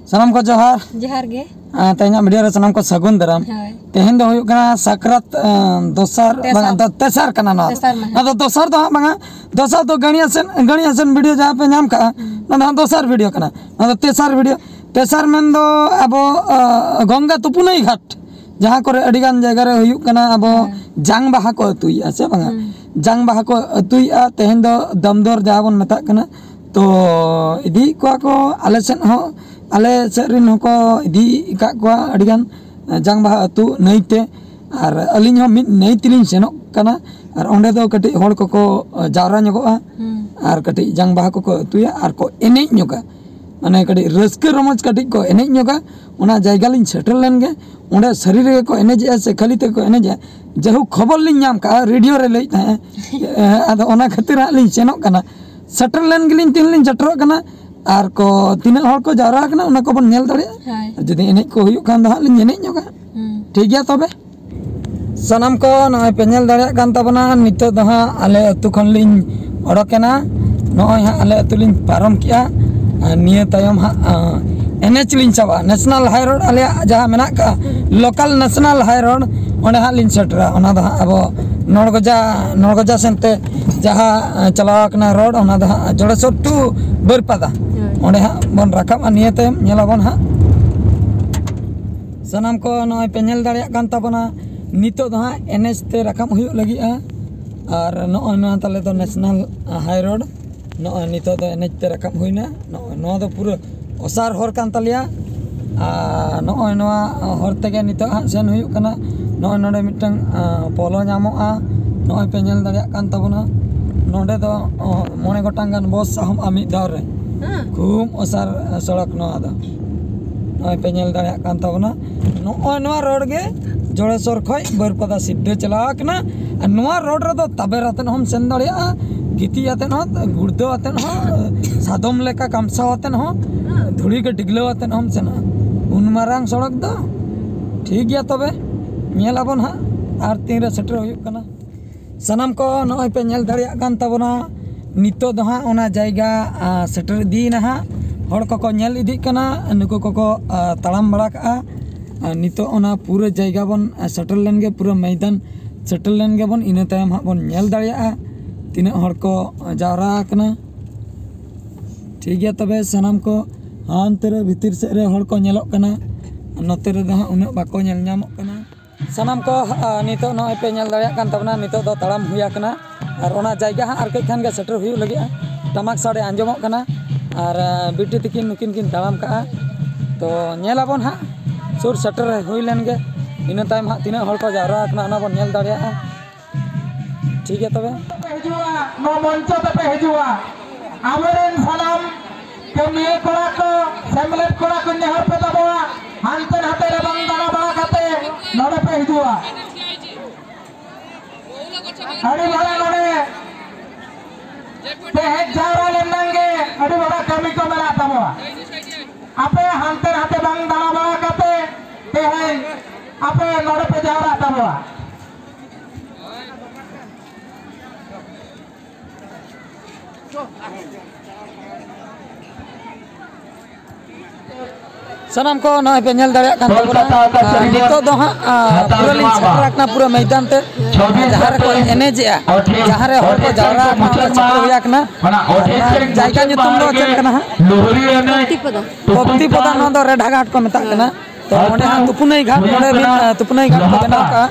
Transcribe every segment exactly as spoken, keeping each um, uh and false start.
ᱥᱟᱱᱟᱢ ᱠᱚ ᱡᱚᱦᱟᱨ᱾ ᱡᱚᱦᱟᱨ ᱜᱮ᱾ ᱟᱨ ᱛᱮᱦᱮᱧᱟᱜ ᱵᱷᱤᱰᱤᱭᱳ ᱨᱮ ᱥᱟᱱᱟᱢ ᱠᱚ ᱥᱟᱹᱜᱩᱱ ᱫᱟᱨᱟᱢ᱾ ᱦᱳᱭ᱾ ᱛᱮᱦᱮᱧ ᱫᱚ ᱦᱩᱭᱩᱜ ᱠᱟᱱᱟ ᱥᱟᱠᱨᱟᱛ ᱟᱸ, ᱫᱚᱥᱟᱨ ᱛᱮᱥᱟᱨ᱾ ᱵᱟᱝ, ᱫᱚ- ᱛᱮᱥᱟᱨ ᱠᱟᱱᱟ ᱱᱚᱣᱟ ᱫᱚ᱾ ᱛᱮᱥᱟᱨ ᱢᱟᱦᱟ᱾ ᱱᱚᱣᱟ ᱫᱚ ᱫᱚᱥᱟᱨ ᱫᱚ ᱦᱟᱸᱜ ᱵᱟᱝᱟ, ᱫᱚᱥᱟᱨ ᱫᱚ ᱜᱟᱹᱲᱤᱭᱟᱹ ᱥᱮᱱ ᱜᱟᱹᱲᱤᱭᱟᱹ ᱥᱮᱱ ᱵᱷᱤᱰᱤᱭᱳ ᱡᱟᱦᱟᱸ ᱯᱮ ᱧᱟᱢ ᱠᱟᱜᱼᱟ, ᱱᱚᱣᱟ ᱫᱚ ᱦᱟᱸᱜ ᱫᱚᱥᱟᱨ ᱵᱷᱤᱰᱤᱭᱳ ᱠᱟᱱᱟ᱾ ᱱᱚᱣᱟ ᱫᱚ ᱛᱮᱥᱟᱨ ᱵᱷᱤᱰᱤᱭᱳ᱾ ᱛᱮᱥᱟᱨ ᱢᱮᱱᱫᱚ ᱟᱵᱚ ᱟᱸ, ᱜᱚᱝᱜᱟ ᱛᱩᱯᱩᱱᱟᱹᱭ ᱜᱷᱟᱴ, ᱡᱟᱦᱟᱸ ᱠᱚᱨᱮ ᱟᱹᱰᱤᱜᱟᱱ ᱡᱟᱭᱜᱟ ᱨᱮ ᱦᱩᱭᱩᱜ ᱠᱟᱱᱟ ᱟᱵᱚ ᱦᱮᱸ᱾ ᱡᱟᱝ ᱵᱟᱦᱟ ᱠᱚ ᱟᱹᱛᱩᱭᱮᱫᱼᱟ ᱥᱮ ᱵᱟᱝᱟ? ᱦᱩᱸ᱾ ᱡᱟᱝ ᱵᱟᱦᱟ ᱠᱚ ᱟᱹᱛᱩᱭᱮᱫᱼᱟ᱾ ᱛᱮᱦᱮᱧ ᱫᱚ ᱫᱟᱢᱫᱚᱨ ᱡᱟᱦᱟᱸ ᱵᱚᱱ ᱢᱮᱛᱟᱜ ᱠᱟᱱᱟ, ᱛᱚ ᱤᱫᱤᱭᱮᱫ ᱠᱚᱣᱟ ᱠᱚ ᱟᱞᱮ ᱥᱮᱫ ᱦᱚᱸ, ᱟᱞᱮ ᱥᱮᱫ ᱨᱮᱱ ᱦᱚᱸᱠᱚ ᱤᱫᱤ ᱟᱠᱟᱫ ᱠᱚᱣᱟ ᱟᱹᱰᱤᱜᱟᱱ ᱡᱟᱝ ᱵᱟᱦᱟ ᱟᱹᱛᱩ ᱱᱟᱹᱭᱛᱮ᱾ ᱟᱨ ᱟᱹᱞᱤᱧ ᱦᱚᱸ ᱢᱤᱫ ᱱᱟᱹᱭ ᱛᱮᱞᱤᱧ ᱥᱮᱱᱚᱜ ᱠᱟᱱᱟ᱾ ᱟᱨ ᱚᱸᱰᱮ ᱫᱚ ᱠᱟᱹᱴᱤᱡ ᱦᱚᱲ ᱠᱚᱠᱚ ᱡᱟᱣᱨᱟ ᱧᱚᱜᱚᱜᱼᱟ᱾ ᱦᱩᱸ᱾ ᱟᱨ ᱠᱟᱹᱴᱤᱡ ᱡᱟᱝ ᱵᱟᱦᱟ ᱠᱚᱠᱚ ᱟᱹᱛᱩᱭᱟ ᱟᱨ ᱠᱚ ᱮᱱᱮᱡ ᱧᱚᱜᱟ᱾ ᱢᱟᱱᱮ ᱠᱟᱹᱴᱤᱡ ᱨᱟᱹᱥᱠᱟᱹ ᱨᱚᱢᱚᱡᱽ ᱠᱟᱹᱴᱤᱡ ᱠᱚ ᱮᱱᱮᱡ ᱧᱚᱜᱟ᱾ ᱚᱱᱟ ᱡᱟᱭᱜᱟ ᱞᱤᱧ ᱥᱮᱴᱮᱨ ᱞᱮᱱ ᱜᱮ᱾ ᱚᱸᱰᱮ ᱥᱟᱹᱨᱤ ᱨᱮᱜᱮ ᱠᱚ ᱮᱱᱮᱡᱮᱜᱼᱟ ᱥᱮ ᱠᱷᱟᱹᱞᱤ ᱛᱮᱠᱚ ᱮᱱᱮᱡᱮᱜᱼᱟ? ᱡᱟᱭᱦᱳᱠ, ᱠᱷᱚᱵᱚᱨ ᱞᱤᱧ ᱧᱟᱢ ᱠᱟᱜᱼᱟ, ᱨᱮᱰᱤᱭᱳ ᱨᱮ ᱞᱟᱹᱭᱮᱫ ᱛᱟᱦᱮᱸᱜᱼᱟ᱾ ᱟᱫᱚ ᱚᱱᱟ ᱠᱷᱟᱹᱛᱤᱨ ᱦᱟᱸᱜ ᱞᱤᱧ ᱥᱮᱱᱚᱜ ᱠᱟᱱᱟ᱾ ᱥᱮᱴᱮᱨ ᱞᱮᱱ ᱜᱮᱞᱤᱧ, ᱛᱤᱱ ᱞᱤᱧ ᱥᱮᱴᱮᱨᱚᱜ ᱠᱟᱱᱟ᱾ ᱟᱨ ᱠᱚ ᱛᱤᱱᱟᱹᱜ ᱦᱚᱲ ᱠᱚ ᱡᱟᱣᱨᱟ ᱟᱠᱟᱱᱟ, ᱚᱱᱟ ᱠᱚᱵᱚᱱ ᱧᱮᱞ ᱫᱟᱲᱮᱭᱟᱜᱼᱟ᱾ ᱦᱳᱭ᱾ ᱟᱨ ᱡᱩᱫᱤ ᱮᱱᱮᱡ ᱠᱚ ᱦᱩᱭᱩᱜ ᱠᱷᱟᱱ ᱫᱚ ᱦᱟᱸᱜ ᱞᱤᱧ ᱮᱱᱮᱡ ᱧᱚᱜᱟ᱾ ᱦᱩᱸ᱾ ᱴᱷᱤᱠ ᱜᱮᱭᱟ ᱛᱚᱵᱮ᱾ ᱥᱟᱱᱟᱢ ᱠᱚ ᱱᱚᱜᱼᱚᱭ ᱯᱮ ᱧᱮᱞ ᱫᱟᱲᱮᱭᱟᱜ ᱠᱟᱱ ᱛᱟᱵᱚᱱᱟ, ᱱᱤᱛᱚᱜ ᱫᱚ ᱦᱟᱸᱜ ᱟᱞᱮ ᱟᱹᱛᱩ ᱠᱷᱚᱱ ᱞᱤᱧ ᱚᱰᱚᱠᱮᱱᱟ᱾ ᱱᱚᱜᱼᱚᱭ ᱦᱟᱸᱜ ᱟᱞᱮ ᱟᱹᱛᱩ ᱞᱤᱧ ᱯᱟᱨᱚᱢ ᱠᱮᱜᱼᱟ᱾ ᱟᱨ ᱱᱤᱭᱟᱹ ᱛᱟᱭᱚᱢ ᱦᱟᱸᱜ ᱟᱸ, ᱮᱱ ᱮᱭᱤᱪ ᱞᱤᱧ ᱪᱟᱵᱟᱜᱼᱟ᱾ ᱱᱮᱥᱱᱟᱞ ᱦᱟᱭ ᱨᱳᱰ ᱟᱞᱮᱭᱟᱜ ᱡᱟᱦᱟᱸ ᱢᱮᱱᱟᱜ ᱠᱟᱜᱼᱟ, ᱞᱳᱠᱟᱞ ᱱᱮᱥᱱᱟᱞ ᱦᱟᱭ ᱨᱳᱰ, ᱚᱸᱰᱮ ᱦᱟᱸᱜ ᱞᱤᱧ ᱥᱮᱴᱮᱨᱟ᱾ ᱚᱱᱟ ᱫᱚ ᱦᱟᱸᱜ ᱟᱵᱚ ᱱᱚᱲᱜᱚᱡᱟ, ᱱᱚᱲᱜᱚᱡᱟ ᱥᱮᱱᱛᱮ ᱡᱟᱦᱟᱸ ᱟᱸ, ᱪᱟᱞᱟᱣ ᱠᱟᱱᱟ ᱨᱳᱰ, ᱚᱱᱟ ᱫᱚ ᱦᱟᱸᱜ ᱡᱚᱲᱮᱥᱚᱨ ᱴᱩ ᱵᱟᱹᱨᱯᱟᱫᱟ᱾ ᱦᱳᱭ᱾ ᱚᱸᱰᱮ ᱦᱟᱸᱜ ᱵᱚᱱ ᱨᱟᱠᱟᱵᱼᱟ᱾ ᱱᱤᱭᱟᱹ ᱛᱟᱭᱚᱢ ᱧᱮᱞᱟᱵᱚᱱ ᱦᱟᱸᱜ᱾ ᱥᱟᱱᱟᱢ ᱠᱚ ᱱᱚᱜᱼᱚᱭ ᱯᱮ ᱧᱮᱞ ᱫᱟᱲᱮᱭᱟᱜ ᱠᱟᱱ ᱛᱟᱵᱚᱱᱟ, ᱱᱤᱛᱚᱜ ᱫᱚ ᱦᱟᱸᱜ ᱮᱱ ᱮᱭᱤᱪ ᱛᱮ ᱨᱟᱠᱟᱵ ᱦᱩᱭᱩᱜ ᱞᱟᱹᱜᱤᱫᱼᱟ᱾ ᱟᱨ ᱱᱚᱜᱼᱚᱭ ᱱᱚᱣᱟ ᱛᱟᱞᱮ ᱫᱚ ᱱᱮᱥᱱᱟᱞ ᱦᱟᱭ ᱨᱳᱰ᱾ ᱱᱚᱜᱼᱚᱭ ᱱᱤᱛᱚᱜ ᱫᱚ ᱮᱱ ᱮᱭᱤᱪ ᱛᱮ ᱨᱟᱠᱟᱵ ᱦᱩᱭᱱᱟ᱾ ᱱᱚᱜᱼᱚᱭ ᱱᱚᱣᱟ ᱫᱚ ᱯᱩᱨᱟᱹ ᱚᱥᱟᱨ ᱦᱚᱨ ᱠᱟᱱ ᱛᱟᱞᱮᱭᱟ᱾ ᱟᱨ ᱱᱚᱜᱼᱚᱭ ᱱᱚᱣᱟ ᱦᱚᱨ ᱛᱮᱜᱮ ᱱᱤᱛᱚᱜ ᱦᱟᱸᱜ ᱥᱮᱱ ᱦᱩᱭᱩᱜ ᱠᱟᱱᱟ᱾ ᱱᱚᱜᱼᱚᱭ ᱱᱚᱰᱮ ᱢᱤᱫᱴᱟᱝ ᱟᱸ, ᱯᱳᱞᱳ ᱧᱟᱢᱚᱜᱼᱟ᱾ ᱱᱚᱜᱼᱚᱭ ᱯᱮ ᱧᱮᱞ ᱫᱟᱲᱮᱭᱟᱜ ᱠᱟᱱ ᱛᱟᱵᱚᱱᱟ, ᱱᱚᱰᱮ ᱫᱚ ᱚ, ᱢᱚᱬᱮ ᱜᱚᱴᱟᱝ ᱜᱟᱱ ᱵᱚᱥ ᱥᱟᱦᱚᱵᱼᱟ ᱢᱤᱫ ᱫᱷᱟᱣ ᱨᱮ᱾ ᱦᱮᱸ᱾ ᱠᱷᱩᱵ ᱚᱥᱟᱨ ᱥᱚᱲᱚᱠ ᱱᱚᱣᱟ ᱫᱚ᱾ ᱱᱚᱜᱼᱚᱭ ᱯᱮ ᱧᱮᱞ ᱫᱟᱲᱮᱭᱟᱜ ᱠᱟᱱ ᱛᱟᱵᱚᱱᱟ, ᱱᱚᱜᱼᱚᱭ ᱱᱚᱣᱟ ᱨᱳᱰ ᱜᱮ ᱡᱚᱲᱮᱥᱚᱨ ᱠᱷᱚᱡ ᱵᱟᱹᱨᱯᱟᱫᱟ ᱥᱤᱫᱷᱟᱹ ᱪᱟᱞᱟᱣ ᱠᱟᱱᱟ᱾ ᱟᱨ ᱱᱚᱣᱟ ᱨᱳᱰ ᱨᱮᱫᱚ ᱛᱟᱵᱮᱨ ᱟᱛᱮᱫ ᱦᱚᱸᱢ ᱥᱮᱱ ᱫᱟᱲᱮᱭᱟᱜᱼᱟ, ᱜᱤᱛᱤᱡ ᱟᱛᱮᱫ ᱦᱚᱸ, ᱜᱩᱲᱫᱟᱹᱣ ᱟᱛᱮᱫ ᱦᱚᱸ, ᱥᱟᱫᱚᱢ ᱞᱮᱠᱟ ᱠᱟᱢᱥᱟᱣ ᱟᱛᱮᱫ ᱦᱚᱸ, ᱫᱷᱩᱲᱤ ᱜᱮ ᱰᱤᱜᱽᱞᱟᱹᱣ ᱟᱛᱮᱫ ᱦᱚᱸᱢ ᱥᱮᱱᱚᱜᱼᱟ᱾ ᱩᱱ ᱢᱟᱨᱟᱝ ᱥᱚᱲᱚᱠ ᱫᱚ᱾ ᱴᱷᱤᱠ ᱜᱮᱭᱟ ᱛᱚᱵᱮ, ᱧᱮᱞ ᱟᱵᱚᱱ ᱦᱟᱸᱜ ᱟᱨ ᱛᱤᱱᱨᱮ ᱥᱮᱴᱮᱨ ᱦᱩᱭᱩᱜ ᱠᱟᱱᱟ᱾ ᱥᱟᱱᱟᱢ ᱠᱚ ᱱᱚᱜᱼᱚᱭ ᱯᱮ ᱧᱮᱞ ᱫᱟᱲᱮᱭᱟᱜ ᱠᱟᱱ ᱛᱟᱵᱚᱱᱟ, ᱱᱤᱛᱚᱜ ᱫᱚ ᱦᱟᱸᱜ ᱚᱱᱟ ᱡᱟᱭᱜᱟ ᱟᱸ, ᱥᱮᱴᱮᱨ ᱤᱫᱤᱭᱮᱱᱟ ᱦᱟᱸᱜ᱾ ᱦᱚᱲ ᱠᱚᱠᱚ ᱧᱮᱞ ᱤᱫᱤᱜ ᱠᱟᱱᱟ, ᱱᱩᱠᱩ ᱠᱚᱠᱚ ᱟ, ᱛᱟᱲᱟᱢ ᱵᱟᱲᱟ ᱠᱟᱜᱼᱟ᱾ ᱟᱨ ᱱᱤᱛᱚᱜ ᱚᱱᱟ ᱯᱩᱨᱟᱹ ᱡᱟᱭᱜᱟ ᱵᱚᱱ ᱟ, ᱥᱮᱴᱮᱨ ᱞᱮᱱ ᱜᱮ, ᱯᱩᱨᱟᱹ ᱢᱚᱭᱫᱟᱱ ᱥᱮᱴᱮᱨ ᱞᱮᱱ ᱜᱮᱵᱚᱱ, ᱤᱱᱟᱹ ᱛᱟᱭᱚᱢ ᱦᱟᱸᱜ ᱵᱚᱱ ᱧᱮᱞ ᱫᱟᱲᱮᱭᱟᱜᱼᱟ ᱛᱤᱱᱟᱹᱜ ᱦᱚᱲ ᱠᱚ ᱡᱟᱣᱨᱟ ᱟᱠᱟᱱᱟ᱾ ᱴᱷᱤᱠ ᱜᱮᱭᱟ, ᱛᱚᱵᱮ ᱥᱟᱱᱟᱢ ᱠᱚ ᱦᱟᱱᱛᱮ ᱨᱮ ᱵᱷᱤᱛᱤᱨ ᱥᱮᱫ ᱨᱮ ᱦᱚᱲ ᱠᱚ ᱧᱮᱞᱚᱜ ᱠᱟᱱᱟ, ᱱᱚᱛᱮ ᱨᱮᱫᱚ ᱦᱟᱸᱜ ᱩᱱᱟᱹᱜ ᱵᱟᱠᱚ ᱧᱮᱞ ᱧᱟᱢᱚᱜ ᱠᱟᱱᱟ᱾ ᱥᱟᱱᱟᱢ ᱠᱚ ᱟ, ᱱᱤᱛᱚᱜ ᱱᱚᱜᱼᱚᱭ ᱯᱮ ᱧᱮᱞ ᱫᱟᱲᱮᱭᱟᱜ ᱠᱟᱱ ᱛᱟᱵᱚᱱᱟ, ᱱᱤᱛᱚᱜ ᱫᱚ ᱛᱟᱲᱟᱢ ᱦᱩᱭ ᱟᱠᱟᱱᱟ᱾ ᱟᱨ ᱚᱱᱟ ᱡᱟᱭᱜᱟ ᱦᱟᱸᱜ ᱟᱨ ᱠᱟᱹᱡ ᱠᱷᱟᱱ ᱜᱮ ᱥᱮᱴᱮᱨ ᱦᱩᱭᱩᱜ ᱞᱟᱹᱜᱤᱫᱼᱟ᱾ ᱴᱟᱢᱟᱠ ᱥᱟᱰᱮ ᱟᱸᱡᱚᱢᱚᱜ ᱠᱟᱱᱟ᱾ ᱟᱨ ᱟ, ᱵᱤᱴᱤ ᱛᱤᱠᱤᱱ ᱱᱩᱠᱤᱱ ᱠᱤᱱ ᱛᱟᱲᱟᱢ ᱠᱟᱜᱼᱟ᱾ ᱛᱚ ᱧᱮᱞ ᱟᱵᱚᱱ ᱦᱟᱸᱜ, ᱥᱩᱨ ᱥᱮᱴᱮᱨ ᱦᱩᱭ ᱞᱮᱱ ᱜᱮ, ᱤᱱᱟᱹ ᱛᱟᱭᱚᱢ ᱦᱟᱸᱜ ᱛᱤᱱᱟᱹᱜ ᱦᱚᱲ ᱠᱚ ᱡᱟᱣᱨᱟ ᱟᱠᱟᱱᱟ ᱚᱱᱟ ᱵᱚᱱ ᱧᱮᱞ ᱫᱟᱲᱮᱭᱟᱜᱼᱟ᱾ ᱴᱷᱤᱠ ᱜᱮᱭᱟ ᱛᱚᱵᱮ᱾ ᱯᱮ ᱦᱤᱡᱩᱜᱼᱟ, ᱱᱚᱣᱟ ᱢᱚᱧᱪᱚ ᱛᱮᱯᱮ ᱦᱤᱡᱩᱜᱼᱟ᱾ ᱟᱵᱚᱨᱮᱱ ᱥᱟᱱᱟᱢ ᱠᱟᱹᱢᱤᱭᱟᱹ ᱠᱚᱲᱟ ᱠᱚ, ᱥᱮᱢᱞᱮᱫ ᱠᱚᱲᱟ ᱠᱚ, ᱱᱮᱦᱚᱨ ᱯᱮ ᱛᱟᱵᱚᱣᱟ, ᱦᱟᱱᱛᱮ ᱱᱟᱛᱮ ᱨᱮ ᱵᱟᱝ ᱫᱟᱬᱟ ᱵᱟᱲᱟ ᱠᱟᱛᱮ ᱱᱚᱰᱮ ᱯᱮ ᱦᱤᱡᱩᱜᱼᱟ᱾ ᱟᱹᱰᱤ ᱢᱟᱨᱟᱝ ᱱᱚᱰᱮ ᱯᱮ ᱦᱮᱡ ᱡᱟᱣᱨᱟ ᱞᱮᱱᱟᱝ ᱜᱮ ᱟᱹᱰᱤ ᱢᱟᱨᱟᱝ ᱠᱟᱹᱢᱤ ᱠᱚ ᱢᱮᱱᱟᱜ ᱛᱟᱵᱚᱣᱟ᱾ ᱟᱯᱮ ᱦᱟᱱᱛᱮ ᱱᱟᱛᱮ ᱵᱟᱝ ᱫᱟᱬᱟ ᱵᱟᱲᱟ ᱠᱟᱛᱮ ᱛᱮᱦᱮᱧ ᱟᱯᱮ ᱱᱚᱰᱮ ᱯᱮ ᱡᱟᱣᱨᱟᱜ ᱛᱟᱵᱚᱣᱟ᱾ ᱥᱟᱱᱟᱢ ᱠᱚ ᱱᱚᱜᱼᱚᱭ ᱯᱮ ᱧᱮᱞ ᱫᱟᱲᱮᱭᱟᱜ ᱠᱟᱱ ᱛᱟᱵᱚᱱᱟ᱾ ᱠᱳᱞᱠᱟᱛᱟ ᱟᱠᱟᱥᱵᱟᱱᱤ ᱱᱤᱛᱚᱜ ᱫᱚ ᱦᱟᱸᱜ ᱟ, ᱯᱩᱨᱟᱹ ᱞᱤᱧ ᱥᱮᱴᱮᱨ ᱟᱠᱟᱱᱟ ᱯᱩᱨᱟᱹ ᱢᱚᱭᱫᱟᱱ ᱛᱮ, ᱡᱟᱦᱟᱸ ᱨᱮᱠᱚ ᱮᱱᱮᱡᱮᱜᱼᱟ, ᱡᱟᱦᱟᱸ ᱨᱮ ᱦᱚᱲ ᱠᱚ ᱡᱟᱣᱨᱟ ᱟᱠᱟᱱᱟ, ᱚᱸᱰᱮ ᱥᱮᱴᱮᱨ ᱦᱩᱭ ᱟᱠᱟᱱᱟ᱾ ᱚᱱᱟ ᱡᱟᱭᱜᱟ ᱧᱩᱛᱩᱢ ᱫᱚ ᱪᱮᱫ ᱠᱟᱱᱟ ᱦᱟᱸᱜ? ᱞᱩᱦᱩᱨᱤ ᱮᱱᱮᱡ᱾ ᱠᱚᱯᱛᱤ ᱯᱚᱫᱟ᱾ ᱠᱚᱯᱛᱤ ᱯᱚᱫᱟ, ᱱᱚᱣᱟ ᱫᱚ ᱨᱮᱰᱷᱟ ᱜᱷᱟᱴ ᱠᱚ ᱢᱮᱛᱟᱜ ᱠᱟᱱᱟ᱾ ᱛᱚ ᱚᱸᱰᱮ ᱦᱟᱸᱜ ᱛᱩᱯᱩᱱᱟᱹᱭ ᱜᱷᱟᱴ, ᱚᱸᱰᱮ ᱢᱤᱫ ᱟ, ᱛᱩᱯᱩᱱᱟᱹᱭ ᱜᱷᱟᱴ ᱠᱚ ᱵᱮᱱᱟᱣ ᱠᱟᱜᱼᱟ᱾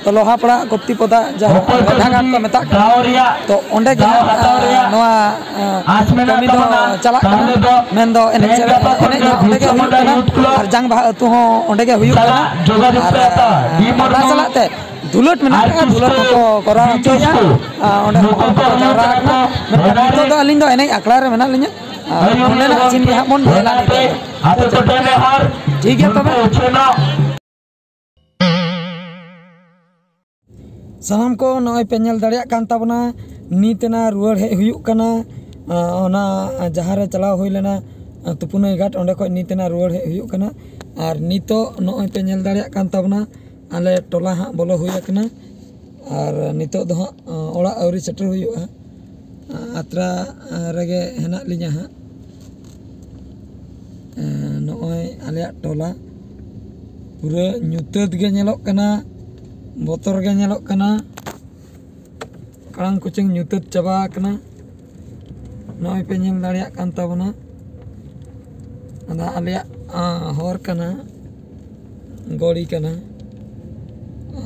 ᱛᱚ ᱞᱚᱦᱟᱯᱟᱲᱟ ᱠᱚᱯᱛᱤ ᱯᱚᱫᱟ, ᱡᱟᱦᱟᱸ ᱨᱮᱰᱷᱟ ᱜᱷᱟᱴ ᱠᱚ ᱢᱮᱛᱟᱜ ᱠᱟᱱᱟ᱾ ᱛᱚ ᱚᱸᱰᱮ ᱜᱮ ᱦᱟᱸᱜ ᱟ, ᱱᱚᱣᱟ ᱟ, ᱠᱟᱹᱢᱤ ᱫᱚ ᱪᱟᱞᱟᱜ ᱠᱟᱱᱟ᱾ ᱢᱮᱱᱫᱚ ᱮᱱᱮᱡ ᱥᱮᱨᱮᱧ, ᱮᱱᱮᱡ ᱦᱚᱸ ᱚᱸᱰᱮ ᱜᱮ ᱦᱩᱭᱩᱜ ᱠᱟᱱᱟ᱾ ᱟᱨ ᱡᱟᱝ ᱵᱟᱦᱟ ᱟᱹᱛᱩ ᱦᱚᱸ ᱚᱸᱰᱮ ᱜᱮ ᱦᱩᱭᱩᱜ ᱠᱟᱱᱟ᱾ ᱟᱨ ᱟ, ᱚᱱᱟ ᱥᱟᱞᱟᱜ ᱛᱮ ᱫᱩᱞᱟᱹᱴ ᱢᱮᱱᱟᱜ ᱠᱟᱜᱼᱟ, ᱫᱩᱞᱟᱹᱴ ᱦᱚᱸᱠᱚ ᱠᱚᱨᱟᱣ ᱦᱚᱪᱚᱭᱮᱫᱼᱟ᱾ ᱟᱨ ᱚᱸᱰᱮ ᱦᱚᱸ ᱦᱚᱲ ᱠᱚᱠᱚ ᱡᱟᱣᱨᱟ ᱟᱠᱟᱱᱟ᱾ ᱢᱮᱱᱠᱷᱟᱱ ᱱᱤᱛᱚᱜ ᱫᱚ ᱟᱹᱞᱤᱧ ᱫᱚ ᱮᱱᱮᱡ ᱟᱠᱷᱲᱟ ᱨᱮ ᱢᱮᱱᱟᱜ ᱞᱤᱧᱟ᱾ ᱟᱨ ᱚᱸᱰᱮᱱᱟᱜ ᱥᱤᱱ ᱜᱮ ᱦᱟᱸᱜ ᱵᱚᱱ ᱧᱮᱞᱟ ᱱᱤᱛᱚᱜ ᱫᱚ᱾ ᱴᱷᱤᱠ ᱜᱮᱭᱟ ᱛᱚᱵᱮ᱾ ᱥᱟᱱᱟᱢ ᱠᱚ ᱱᱚᱜᱼᱚᱭ ᱯᱮ ᱧᱮᱞ ᱫᱟᱲᱮᱭᱟᱜ ᱠᱟᱱ ᱛᱟᱵᱚᱱᱟ, ᱱᱤᱛ ᱮᱱᱟ ᱨᱩᱣᱟᱹᱲ ᱦᱮᱡ ᱦᱩᱭᱩᱜ ᱠᱟᱱᱟ᱾ ᱟ, ᱚᱱᱟ ᱡᱟᱦᱟᱸ ᱨᱮ ᱪᱟᱞᱟᱣ ᱦᱩᱭ ᱞᱮᱱᱟ, ᱟ, ᱛᱩᱯᱩᱱᱟᱹᱭ ᱜᱷᱟᱴ, ᱚᱸᱰᱮ ᱠᱷᱚᱱ ᱱᱤᱛ ᱮᱱᱟ ᱨᱩᱣᱟᱹᱲ ᱦᱮᱡ ᱦᱩᱭᱩᱜ ᱠᱟᱱᱟ᱾ ᱟᱨ ᱱᱤᱛᱚᱜ ᱱᱚᱜᱼᱚᱭ ᱯᱮ ᱧᱮᱞ ᱫᱟᱲᱮᱭᱟᱜ ᱠᱟᱱ ᱛᱟᱵᱚᱱᱟ, ᱟᱞᱮ ᱴᱚᱞᱟ ᱦᱟᱸᱜ ᱵᱚᱞᱚ ᱦᱩᱭ ᱟᱠᱟᱱᱟ᱾ ᱟᱨ ᱱᱤᱛᱚᱜ ᱫᱚ ᱦᱟᱸᱜ, ᱟ, ᱚᱲᱟᱜ ᱟᱹᱣᱨᱤ ᱥᱮᱴᱮᱨ ᱦᱩᱭᱩᱜᱼᱟ᱾ ᱟ, ᱟᱛᱨᱟ, ᱟ, ᱨᱮᱜᱮ ᱦᱮᱱᱟᱜ ᱞᱤᱧᱟ ᱦᱟᱸᱜ᱾ ᱮᱸ, ᱱᱚᱜᱼᱚᱭ ᱟᱞᱮᱭᱟᱜ ᱴᱚᱞᱟ ᱯᱩᱨᱟᱹ ᱧᱩᱛᱟᱹᱛ ᱜᱮ ᱧᱮᱞᱚᱜ ᱠᱟᱱᱟ, ᱵᱚᱛᱚᱨ ᱜᱮ ᱧᱮᱞᱚᱜ ᱠᱟᱱᱟ᱾ ᱠᱟᱲᱟᱝ ᱠᱚᱪᱚᱝ ᱧᱩᱛᱟᱹᱛ ᱪᱟᱵᱟ ᱟᱠᱟᱱᱟ᱾ ᱱᱚᱜᱼᱚᱭ ᱯᱮ ᱧᱮᱞ ᱫᱟᱲᱮᱭᱟᱜ ᱠᱟᱱ ᱛᱟᱵᱚᱱᱟ, ᱚᱱᱟ ᱟᱞᱮᱭᱟᱜ, ᱟᱸ, ᱦᱚᱨ ᱠᱟᱱᱟ, ᱜᱚᱲᱤ ᱠᱟᱱᱟ᱾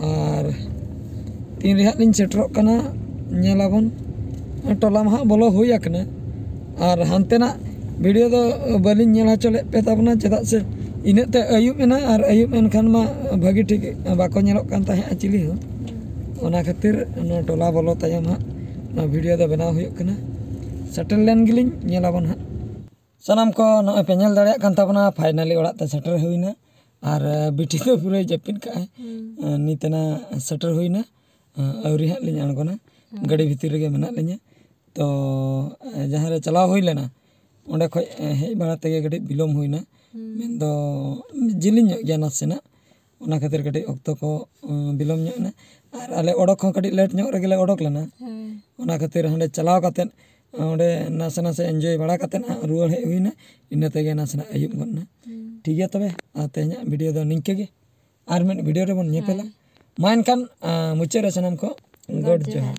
ᱟᱨ ᱛᱤᱱ ᱨᱮ ᱦᱟᱸᱜ ᱞᱤᱧ ᱥᱮᱴᱮᱨᱚᱜ ᱠᱟᱱᱟ, ᱧᱮᱞᱟᱵᱚᱱ᱾ ᱴᱚᱞᱟ ᱢᱟ ᱦᱟᱸᱜ ᱵᱚᱞᱚ ᱦᱩᱭ ᱟᱠᱟᱱᱟ᱾ ᱟᱨ ᱦᱟᱱᱛᱮᱱᱟᱜ ᱵᱷᱤᱰᱤᱭᱳ ᱫᱚ ᱵᱟᱹᱞᱤᱧ ᱧᱮᱞ ᱦᱚᱪᱚ ᱞᱮᱫ ᱯᱮ ᱛᱟᱵᱚᱱᱟ, ᱪᱮᱫᱟᱜ ᱥᱮ ᱤᱱᱟᱹᱜ ᱛᱮ ᱟᱹᱭᱩᱵ ᱮᱱᱟ, ᱟᱨ ᱟᱹᱭᱩᱵ ᱮᱱᱠᱷᱟᱱ ᱢᱟ ᱵᱷᱟᱹᱜᱤ ᱴᱷᱤᱠ ᱵᱟᱠᱚ ᱧᱮᱞᱚᱜ ᱠᱟᱱ ᱛᱟᱦᱮᱸᱫ ᱪᱤᱞᱤ ᱦᱚᱸ᱾ ᱚᱱᱟ ᱠᱷᱟᱹᱛᱤᱨ ᱱᱚᱣᱟ ᱴᱚᱞᱟ ᱵᱚᱞᱚ ᱛᱟᱭᱚᱢ ᱦᱟᱸᱜ ᱱᱚᱣᱟ ᱵᱷᱤᱰᱤᱭᱳ ᱫᱚ ᱵᱮᱱᱟᱣ ᱦᱩᱭᱩᱜ ᱠᱟᱱᱟ᱾ ᱥᱮᱴᱮᱨ ᱞᱮᱱ ᱜᱮᱞᱤᱧ, ᱧᱮᱞᱟᱵᱚᱱ ᱦᱟᱸᱜ᱾ ᱥᱟᱱᱟᱢ ᱠᱚ ᱱᱚᱜᱼᱚᱭ ᱯᱮ ᱧᱮᱞ ᱫᱟᱲᱮᱭᱟᱜ ᱠᱟᱱ ᱛᱟᱵᱚᱱᱟ, ᱯᱷᱟᱭᱱᱟᱞᱤ ᱚᱲᱟᱜ ᱛᱮ ᱥᱮᱴᱮᱨ ᱦᱩᱭᱱᱟ᱾ ᱟᱨ, ᱮ, ᱵᱤᱴᱤ ᱫᱚ ᱯᱩᱨᱟᱹᱭ ᱡᱟᱹᱯᱤᱫ ᱠᱟᱜᱼᱟᱭ᱾ ᱦᱩᱸ᱾ ᱮ, ᱱᱤᱛ ᱮᱱᱟ ᱥᱮᱴᱮᱨ ᱦᱩᱭᱱᱟ᱾ ᱮ, ᱟᱹᱣᱨᱤ ᱦᱟᱸᱜ ᱞᱤᱧ ᱟᱬᱜᱚᱱᱟ᱾ ᱦᱩᱸ᱾ ᱜᱟᱹᱰᱤ ᱵᱷᱤᱛᱤᱨ ᱨᱮᱜᱮ ᱢᱮᱱᱟᱜ ᱞᱤᱧᱟ᱾ ᱛᱚ, ᱮ, ᱡᱟᱦᱟᱸ ᱨᱮ ᱪᱟᱞᱟᱣ ᱦᱩᱭ ᱞᱮᱱᱟ, ᱚᱸᱰᱮ ᱠᱷᱚᱡ, ᱮ, ᱦᱮᱡ ᱵᱟᱲᱟ ᱛᱮᱜᱮ ᱠᱟᱹᱴᱤᱡ ᱵᱤᱞᱚᱢ ᱦᱩᱭᱱᱟ᱾ ᱦᱩᱸ᱾ ᱢᱮᱱᱫᱚ ᱡᱤᱞᱤᱧ ᱧᱚᱜ ᱜᱮᱭᱟ ᱱᱟᱥᱮᱱᱟᱜ, ᱚᱱᱟ ᱠᱷᱟᱹᱛᱤᱨ ᱠᱟᱹᱴᱤᱡ ᱚᱠᱛᱚ ᱠᱚ, ᱮ, ᱵᱤᱞᱚᱢ ᱧᱚᱜ ᱮᱱᱟ᱾ ᱟᱨ ᱟᱞᱮ ᱚᱰᱚᱠ ᱦᱚᱸ ᱠᱟᱹᱴᱤᱡ ᱞᱮᱴ ᱧᱚᱜ ᱨᱮᱜᱮ ᱞᱮ ᱚᱰᱚᱠ ᱞᱮᱱᱟ᱾ ᱦᱳᱭ᱾ ᱚᱱᱟ ᱠᱷᱟᱹᱛᱤᱨ ᱦᱟᱸᱰᱮ ᱪᱟᱞᱟᱣ ᱠᱟᱛᱮᱫ, ᱚᱸᱰᱮ ᱱᱟᱥᱮ ᱱᱟᱥᱮ ᱮᱱᱡᱚᱭ ᱵᱟᱲᱟ ᱠᱟᱛᱮᱫ ᱦᱟᱸᱜ ᱨᱩᱣᱟᱹᱲ ᱦᱮᱡ ᱦᱩᱭᱱᱟ᱾ ᱤᱱᱟᱹ ᱛᱮᱜᱮ ᱱᱟᱥᱮᱱᱟᱜ ᱟᱹᱭᱩᱵ ᱜᱚᱫ ᱮᱱᱟ᱾ ᱦᱩᱸ᱾ ᱴᱷᱤᱠ ᱜᱮᱭᱟ ᱛᱚᱵᱮ, ᱟᱨ ᱛᱮᱦᱮᱧᱟᱜ ᱵᱷᱤᱰᱤᱭᱳ ᱫᱚ ᱱᱤᱝᱠᱟᱹ ᱜᱮ᱾ ᱟᱨ ᱢᱤᱫ ᱵᱷᱤᱰᱤᱭᱳ ᱨᱮᱵᱚᱱ ᱧᱮᱯᱮᱞᱟ᱾ ᱦᱳᱭ᱾ ᱢᱟ ᱮᱱᱠᱷᱟᱱ, ᱟ, ᱢᱩᱪᱟᱹᱫ ᱨᱮ ᱥᱟᱱᱟᱢ ᱠᱚ ᱜᱚᱰ ᱜᱚᱰ ᱡᱚᱦᱟᱨ᱾ ᱡᱚᱦᱟᱨ᱾